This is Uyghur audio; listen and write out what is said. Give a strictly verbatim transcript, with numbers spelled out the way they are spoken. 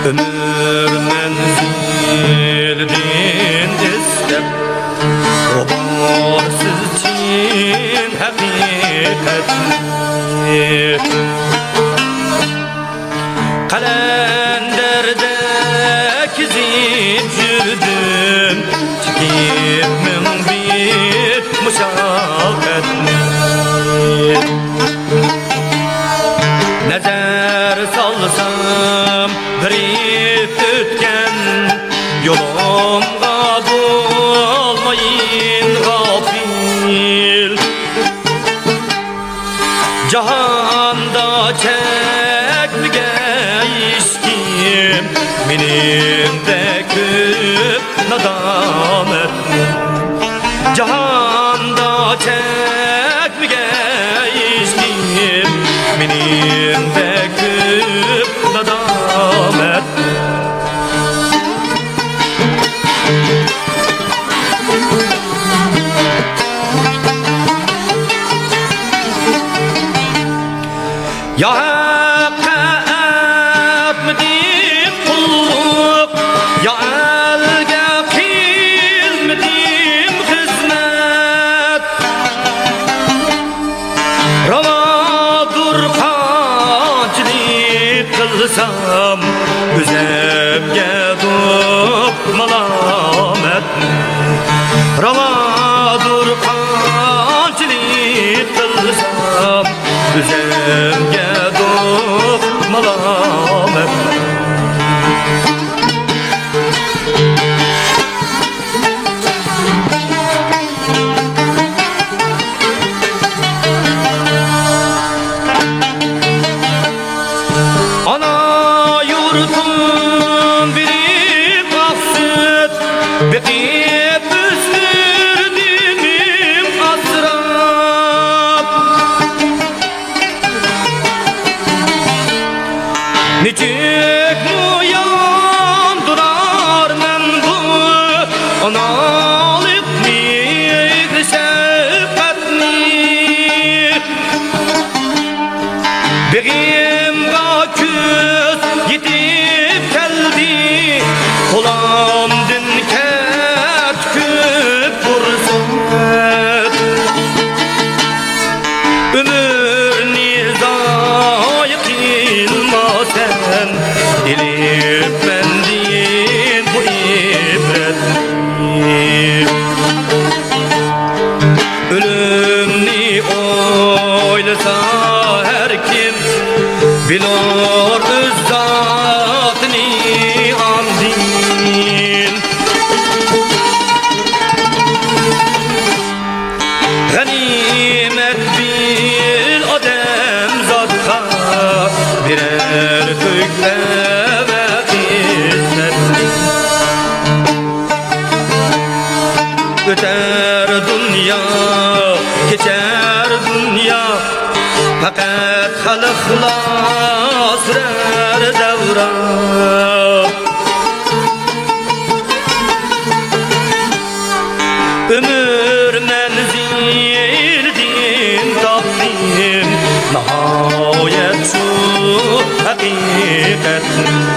ئۆمۈر مەنزىلىدىن ئىستەپ، ئۇقۇرسىز چىن ھەقىقەتنى. قەلەندەردە كېزىپ يۈردۈم، چېكىپ مىڭ بىر مۇشەققەتنى. نەزەر سالسام، بىر ئۆتكەن يولۇمغا بولمايىن غاپىل. جاھاندا چەكمىگەن ھېچكىم مېنىڭدەك كۆپ نادامەتنى. جاھاندا چەكمىگەن ھېچكىم مېنىڭدەك كۆپ نادامەتنى. يا ھەققە ئەتمىدىم قۇللۇق، يا ئەلگە قىلمىدىم خىزمەت. راۋادۇر قانچىلىك قىلسام، ئۆزۈمگە دوپ مالامەت. راۋادۇر قانچىلىك قىلسام، ئۆزۈمگە دوپ مالامەت. ئانا يۇرتۇم بېرىپ ئاق سۈت، بېقىپ ئۆستۈردۈم ئاسراپ. نېچۈكمۇ ياندۇرارمەن بۇ ئانالىق مېھىر-شەپقەتنى. بېغىمغا كۈز يېتىپ كەلدى، قولۇمدىن كەتتى كۆپ پۇرسەت. ئۆمۈرنى زايە قىلما سەن، ئېلىپ مەندىن بۇ ئىبرەتنى. ئۆلۈمنى ئويلىسا ھەر كىم، بىلۇر ئۆز زاتىنى ئاندىن. غەنىيمەت بىل ئادەمزاتقا، بىرەر تۆھپە ۋە خىزمەتنى. ئۆتەر دۇنيا، كېچەر دۇنيا، پەقەت خەلقلا سۈرەر دەۋران. ئۆمۈر مەنزىلىدىن تاپتىم ناھايەت شۇ ھەقىقەتنى.